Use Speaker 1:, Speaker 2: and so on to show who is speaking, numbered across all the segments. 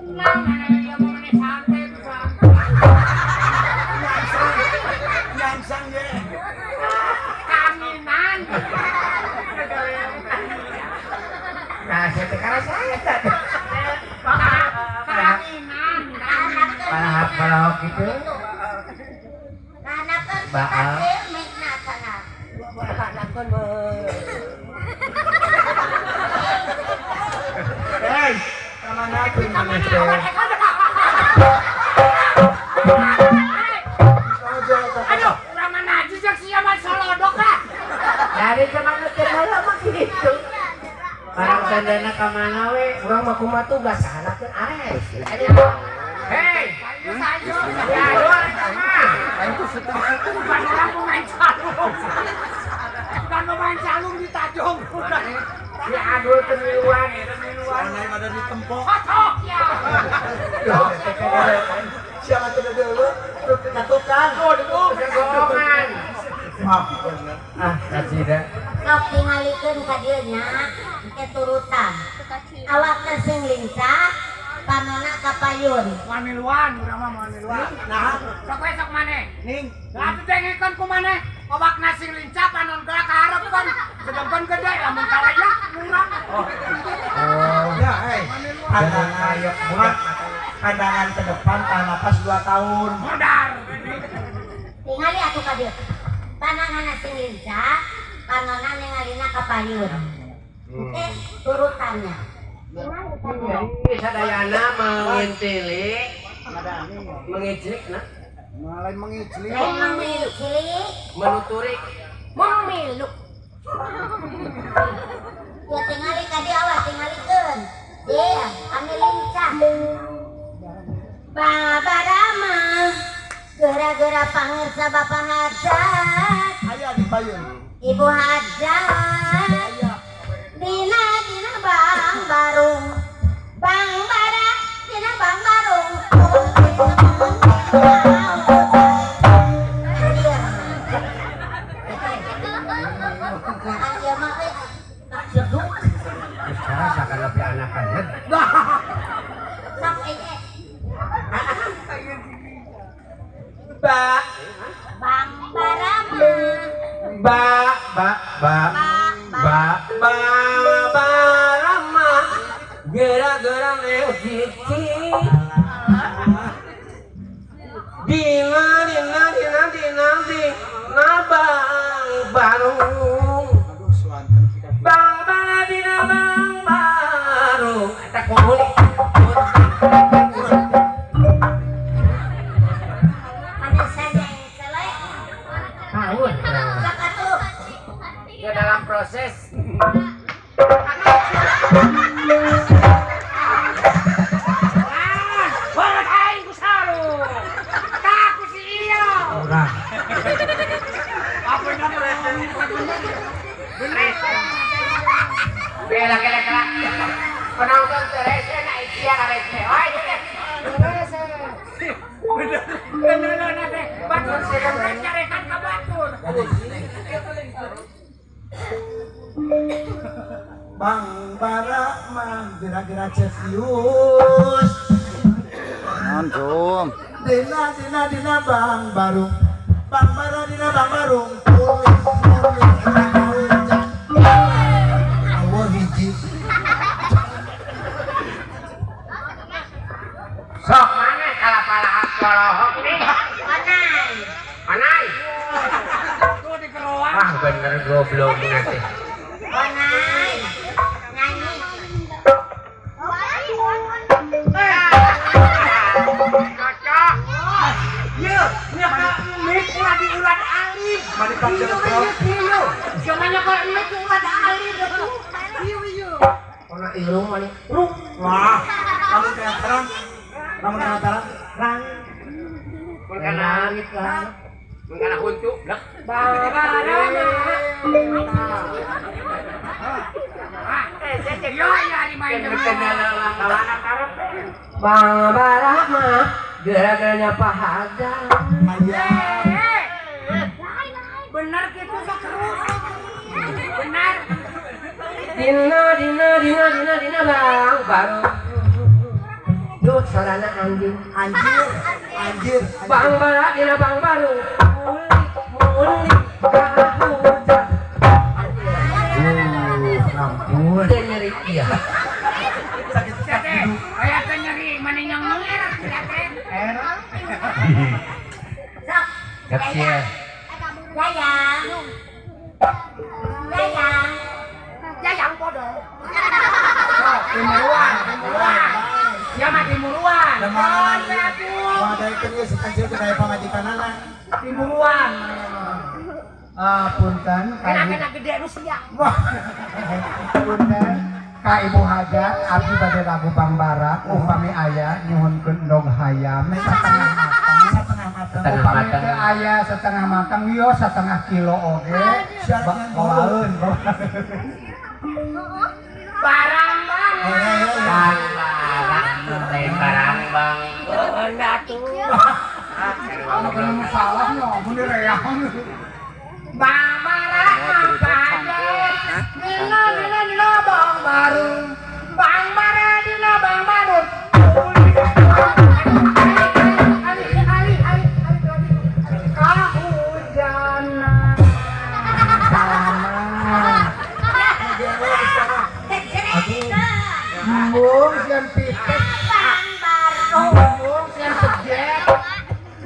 Speaker 1: Nah, mana dia mau mana santai bisa.
Speaker 2: Nyangsang. Nyangsang ye.
Speaker 1: Kaminan.
Speaker 3: Nah, saya teh karasa eta.
Speaker 1: Kaminan.
Speaker 3: Palahap palahap gitu.
Speaker 4: Ngahanakeun
Speaker 3: Baal.
Speaker 4: kita mikna sana.
Speaker 3: Ngahanakeun mah.
Speaker 2: Hei, kamana tuh maneh teh?
Speaker 1: Aduh, urang mah najis jeung sia mah solodok ah.
Speaker 3: Dari zaman teh heula mah kitu. Barang sandana ka mana we?
Speaker 5: Urang mah kumaha tugas ngahanakeun ares.
Speaker 3: Hei,
Speaker 1: Ayo sayo.
Speaker 3: ya eta mah.
Speaker 1: Bukan orang mau main calung. Bukan mau main calung di Tajung.
Speaker 3: Ya adul teu miluan.
Speaker 2: Aneh pada di tempok.
Speaker 1: Kotok ya.
Speaker 2: Siapa tuh dulu? Tuh tukang.
Speaker 3: Bohongan.
Speaker 2: Maaf, bener.
Speaker 3: Ah, kasih dah.
Speaker 4: Sok tingalikeun ka dieu nya, engke turutan. Awak teh sing lincah, panona kapayun.
Speaker 1: Moal miluan, urang mah moal miluan.
Speaker 2: Nah,
Speaker 1: Sok we sok maneh.
Speaker 2: ning.
Speaker 1: Lah atuh dengekeun ku maneh. Awakna sing lincah panon geura kaharepkeun. Sedengkeun gede lamun kalayak urang.
Speaker 3: Oh.
Speaker 2: Ya, hei. Pandangan,
Speaker 3: Jangan budak.
Speaker 2: Pandangan ke depan tahan napas 2 tahun.
Speaker 1: Modar.
Speaker 4: Tingali atuh ka dieu. Pananganna sing lincah, panona ningalina kapayun. Engke turutannya. Tingali ka dieu.
Speaker 5: Jadi sadayana mengintili, mengijlik nah,
Speaker 2: Lain mengicli.
Speaker 4: Lain memilu,
Speaker 5: menuturi,
Speaker 4: memilu. Ya tingali ka dieu awas tingalikeun. Dia anu lincah. Babarama gera-gera pangersa Bapak Hajat,
Speaker 2: Aya di payun.
Speaker 4: Ibu Hajat.
Speaker 2: Aya.
Speaker 4: Dina dina bang barung, bang bara dina bang barung. Nah, ieu mah euy, tak jeduk.
Speaker 3: Terus karasa kana pi anakan.
Speaker 4: Sok eh
Speaker 3: Ba
Speaker 4: bang barama.
Speaker 3: ba ba ba ba ba ba rama gara-gara cici dina dina dina dina dina bang barung
Speaker 2: Aduh, suanten sih kaki.
Speaker 3: bang bara dina bang barung eta kuhul.
Speaker 4: Manusia yang selek.
Speaker 3: Tahun
Speaker 4: Sok atuh.
Speaker 3: ya dalam proses.
Speaker 1: Ah, boleh aing ku sarung. Tak ku si iyo.
Speaker 3: Urang
Speaker 1: Apa bener? Bener.
Speaker 3: Kela kela kela. Penonton terese na isia karese. Oi, teh.
Speaker 1: Bener. Bener bener teh. Batur sih nyarekan ka batur.
Speaker 2: Bang bara mah geura-geura Celsius.
Speaker 6: Naon, Jum?
Speaker 2: Dina dina dina bang barung. Bang bara dina bang barung. Kulit kulit eta hujan. Allah hiji.
Speaker 3: Sok mana kalapalahap colohok nih?
Speaker 4: Onai.
Speaker 3: Anai.
Speaker 1: Tuh di keroan.
Speaker 3: Ah, bener goblok nanti.
Speaker 4: Onai. Nyanyi.
Speaker 3: Cocok.
Speaker 1: Iya, nyaka mik ulah diulat alif.
Speaker 2: Mari pak
Speaker 1: Iya, iya. Zamanya kalau mik ulat alif atuh. Iya, iya.
Speaker 5: Ona irung mana? Rung.
Speaker 2: Wah, kamu kayak terang. Kamu kayak terang.
Speaker 5: Rang.
Speaker 3: Mun kana
Speaker 5: Langit lah.
Speaker 3: mun kana huntu, blek.
Speaker 5: Babarama.
Speaker 1: Yo, iya hari main
Speaker 5: Babarama. Gara-garanya Pak Hajat.
Speaker 2: Aya.
Speaker 1: Bener gitu sok terus. Bener.
Speaker 5: Dina dina dina dina dina bang baru. Gelut sarana anjing.
Speaker 2: Anjir, anjir.
Speaker 5: Bang bara dina bang baru. Mulik mulik kahujan.
Speaker 2: Ampun.
Speaker 5: Teu nyeri ieu.
Speaker 2: Sakit
Speaker 1: Sia teh, aya teh nyeri mana yang ngeler sia teh.
Speaker 4: Sok.
Speaker 3: Kecil.
Speaker 4: Yayang. Yayang.
Speaker 1: Yayang bodoh. Oh, timuruan, timuruan. Sia mah timuruan.
Speaker 2: Lemah.
Speaker 1: Oh, atuh.
Speaker 2: Wah, dari kan ieu si kancil teh kaya pamajikanana.
Speaker 1: Timuruan.
Speaker 7: Ah, punten ka
Speaker 1: Kena
Speaker 7: Ibu-
Speaker 1: kena gede nu sia.
Speaker 7: Wah. Punten ka Ibu Hajat abdi bade lagu Bambara upami aya nyuhunkeun endog hayam satengah matang.
Speaker 2: Setengah matang.
Speaker 3: Setengah
Speaker 7: Upami
Speaker 3: matang.
Speaker 7: teu aya setengah matang yo setengah kilo oge.
Speaker 2: Syaratnya
Speaker 7: Bawaeun, bawaeun.
Speaker 1: Barang bang.
Speaker 3: Bang bara, lain barang bang.
Speaker 7: Kalau salah no, mun direang.
Speaker 1: Bang bara apa aja. Dina dina dina bang baru. Bang bara dina bang baru. Ali ali ali ali kahujanan.
Speaker 7: Salaman.
Speaker 4: Kecerekan.
Speaker 7: Embung sian pites,
Speaker 4: Bang baru.
Speaker 7: embung sian pejet.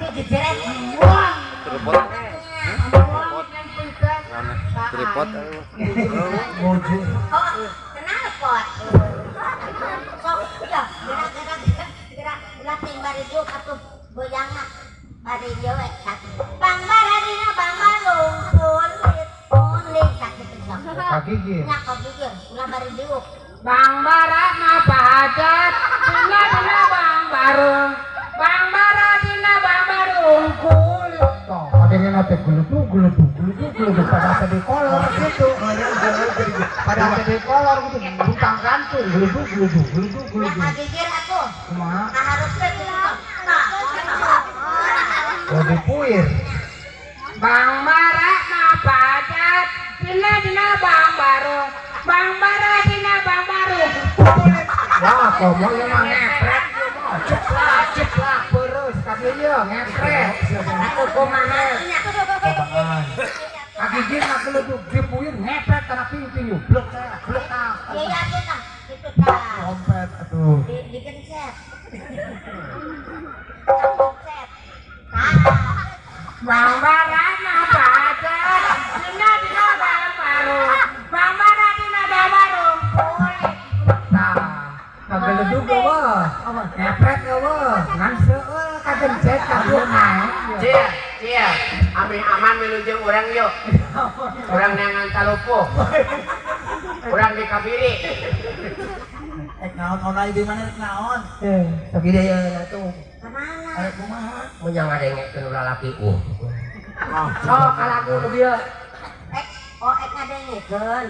Speaker 4: Digejeret.
Speaker 6: Tripod.
Speaker 1: Embung sian pites.
Speaker 6: Tripod.
Speaker 2: Bojo.
Speaker 4: Oh, kenapa? Sok, ya, gerak gerak gerak gerak latih bari juk atuh goyangna. Bari ieu we kaki. Bang bara dina bang barung kulit kulit kaki teh sok.
Speaker 7: Kagigir.
Speaker 4: Nya kagigir, ulah bari diuk.
Speaker 1: Bang bara napa hajat dina dina bang barung. Bang bara dina bang barung kulit.
Speaker 7: Toh, kadangnya teh guludug guludug guludug guludug pada asa di kolor gitu. Pada asa di kolor gitu, butang gantung guludug guludug guludug
Speaker 4: Nya
Speaker 7: guludug.
Speaker 4: kagigir atuh.
Speaker 7: Kumaha?
Speaker 4: Kaharepkeun kitu sok. Nah.
Speaker 7: Oh dipuir.
Speaker 1: Bang bara napa hajat dina dina bang barung. Bang bara dina bang barung kulit.
Speaker 7: Wah, komo ieu mah ngepret. Ceplak ceplak peureuh ka dieu ieu ngepret.
Speaker 4: Atuh kumaha nya?
Speaker 2: Babangan.
Speaker 7: Kagigir mah guludug dipuir ngepret kana pingping yuk. Blek teh, blek tah.
Speaker 4: Iya atuh tah, kitu tah.
Speaker 2: Trompet atuh.
Speaker 4: Di digencet. Gencet. Tah.
Speaker 1: Bang bara napa hajat dina dina bang barung. Bang bara dina bang barung kulit.
Speaker 7: Tah, kageledug eueuh. Ngepret eueuh, ngan seueul kagencet ka dieu naek.
Speaker 3: Cia, cia, ameh aman wilujeng urang yuk. Urang neangan talupuh. Urang di Kabiri.
Speaker 2: Ek naon onai di mana ek naon?
Speaker 5: Eh, sagede ieu atuh.
Speaker 4: Kemana?
Speaker 2: Arek kumaha?
Speaker 5: Mun yang ngadengekeun ulah laki uh.
Speaker 2: Ah,
Speaker 5: Sok kalagu nu bieu.
Speaker 4: Ek, oh ek ngadengekeun.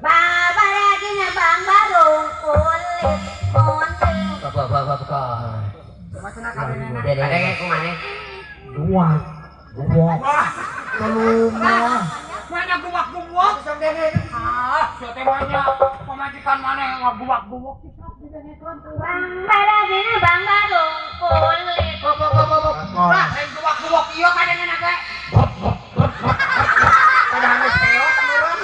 Speaker 4: Babara dina bang barung kulit kuning.
Speaker 5: Ba ba ba ba.
Speaker 1: Maksudna kabenena.
Speaker 3: Adenge kumaneh?
Speaker 7: Dua. Dua.
Speaker 2: Wah, tolong.
Speaker 1: Mana guwak-guwak? Ah, sia teh banyak. Pamajikan mana yang ngaguwak-guwak?
Speaker 4: Bang bara dina bang barung kulit.
Speaker 1: Lah, lain guwak-guwak ieu kadengeuna teh.
Speaker 7: Pada geus peot meureun.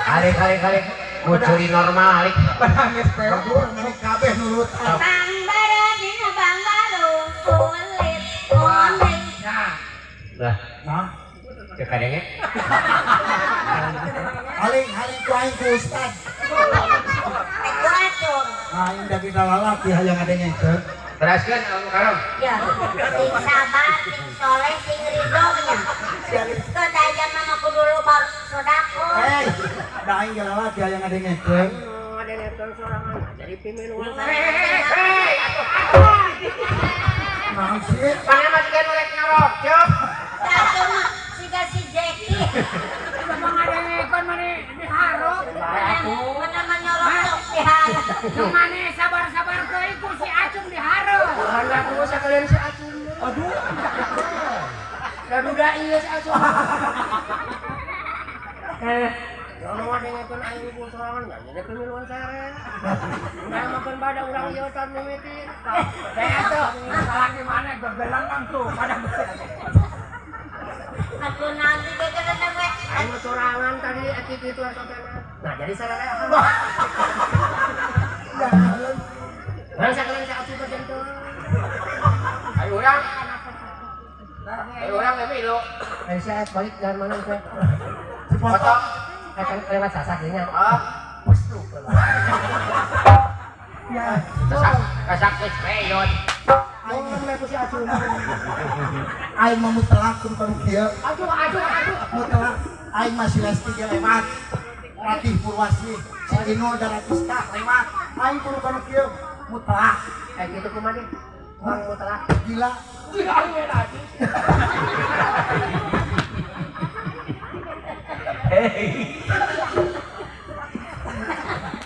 Speaker 3: Alik alik alik. Kucuri normal alik.
Speaker 7: Pada geus peot.
Speaker 2: Aduh, meni kabeh nurut.
Speaker 4: Bang bara dina bang barung kulit kuning.
Speaker 1: Nah,
Speaker 3: Lah,
Speaker 2: Nah,
Speaker 3: teu kadenge.
Speaker 2: aling aling ku aing ku ustad.
Speaker 4: Ek kuracung.
Speaker 2: Aing da kita lalaki hayang ngadengekeun.
Speaker 3: Teraskeun Abu Karom.
Speaker 4: Ya, sing sabar, sing soleh, sing ridho nya. Ke daya mama kudu loba sodako.
Speaker 2: Hei, da aing ge lalaki hayang ngadengekeun.
Speaker 3: Hei, atuh.
Speaker 2: Naon sih?
Speaker 3: Mana majikan rek nyorok, cuk?
Speaker 4: Satu mah siga si Jackie.
Speaker 1: coba ngadengekeun mani diharap.
Speaker 4: Mana mah nyorok sok diharap.
Speaker 1: Nu mane sabar-sabar teuing ku si Acung diharap.
Speaker 5: Anak gua sakalian si Acung.
Speaker 1: Aduh,
Speaker 5: Da duda ieu si Acung. Eh,
Speaker 3: Urang mah dengekeun aing ku sorangan nya jadi miluan sare. Urang makan pada urang ieu tan mimiti.
Speaker 1: Saya tuh lagi mana bebelang tuh pada
Speaker 4: Aku nanti gegeran we.
Speaker 3: Aing mah sorangan tadi ati kitu asokana. Nah, jadi sarere. Urang sakalian ka atuh bagian teu. Ayo urang. Ayo urang we milu. Ayo saya balik jalan mana teh?
Speaker 2: Dipotong.
Speaker 3: Akan lewat sasak nya. Ah.
Speaker 2: Ya.
Speaker 3: Kasak, kasak geus peyot. Aing mah ku si Acu.
Speaker 2: Aing mah mutelak kudu kanu kieu.
Speaker 3: Aduh, aduh, aduh.
Speaker 2: Mutelak aing masih Lesti ge lewat. Ratih Purwasi, si Inul Daratista lewat. Aing kudu kanu kieu mutelak.
Speaker 3: Eh gitu kumaha deh? Bang mutelak.
Speaker 2: Gila.
Speaker 1: Aing we tadi.
Speaker 2: Hei.